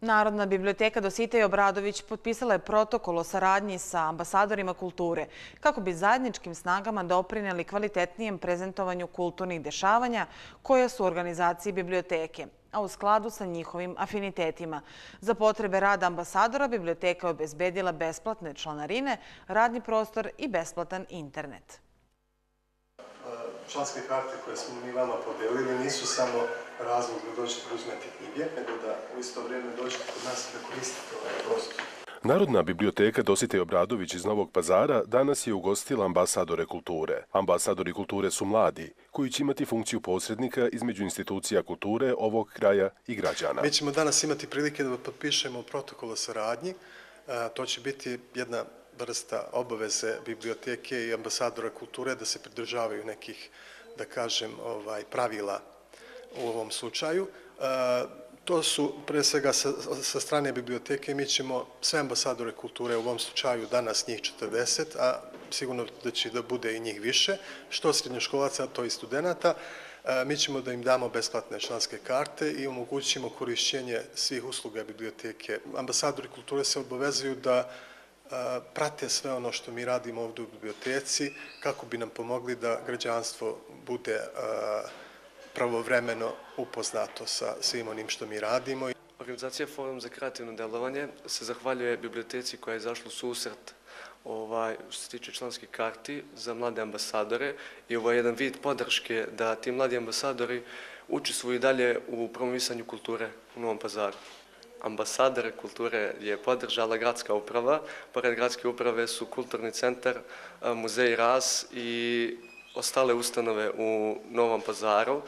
Narodna biblioteka Dositej Obradović potpisala je protokol o saradnji sa ambasadorima kulture kako bi zajedničkim snagama doprineli kvalitetnijem prezentovanju kulturnih dešavanja koja su u organizaciji biblioteke, a u skladu sa njihovim afinitetima. Za potrebe rada ambasadora biblioteka je obezbedila besplatne članarine, radni prostor i besplatan internet. Članske karte koje smo mi vama podelili nisu samo razlog da dođete da uzmete knjige, nego da u isto vrijeme dođete kod nas da koristite ovaj prostor. Narodna biblioteka Dositej Obradović iz Novog Pazara danas je ugostila ambasadore kulture. Ambasadori kulture su mladi, koji će imati funkciju posrednika između institucija kulture ovog kraja i građana. Mi ćemo danas imati prilike da potpišemo protokol o saradnji. To će biti jedna vrsta obaveze biblioteke i ambasadora kulture da se pridržavaju nekih, da kažem, pravila u ovom slučaju. To su, pre svega, sa strane biblioteke, mi ćemo sve ambasadore kulture, u ovom slučaju danas njih 40, a sigurno da će da bude i njih više, što srednjoškolaca, to i studenta, mi ćemo da im damo besplatne članske karte i omogućimo korišćenje svih usluga biblioteke. Ambasadori kulture se obavezuju da prate sve ono što mi radimo ovdje u biblioteci kako bi nam pomogli da građanstvo bude pravovremeno upoznato sa svim onim što mi radimo. Organizacija Forum za kreativno delovanje se zahvaljuje biblioteci koja je izašla u susret što se tiče članskih karti za mlade ambasadore i ovo je jedan vid podrške da ti mladi ambasadori učestvuju dalje u promovisanju kulture u Novom Pazaru. Ambasadore kulture je podržala gradska uprava. Pored gradske uprave su Kulturni centar, Muzej Ras i ostale ustanove u Novom Pazaru.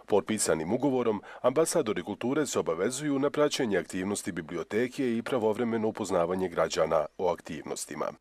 Potpisanim ugovorom, ambasadori kulture se obavezuju na praćenje aktivnosti biblioteke i pravovremeno upoznavanje građana o aktivnostima.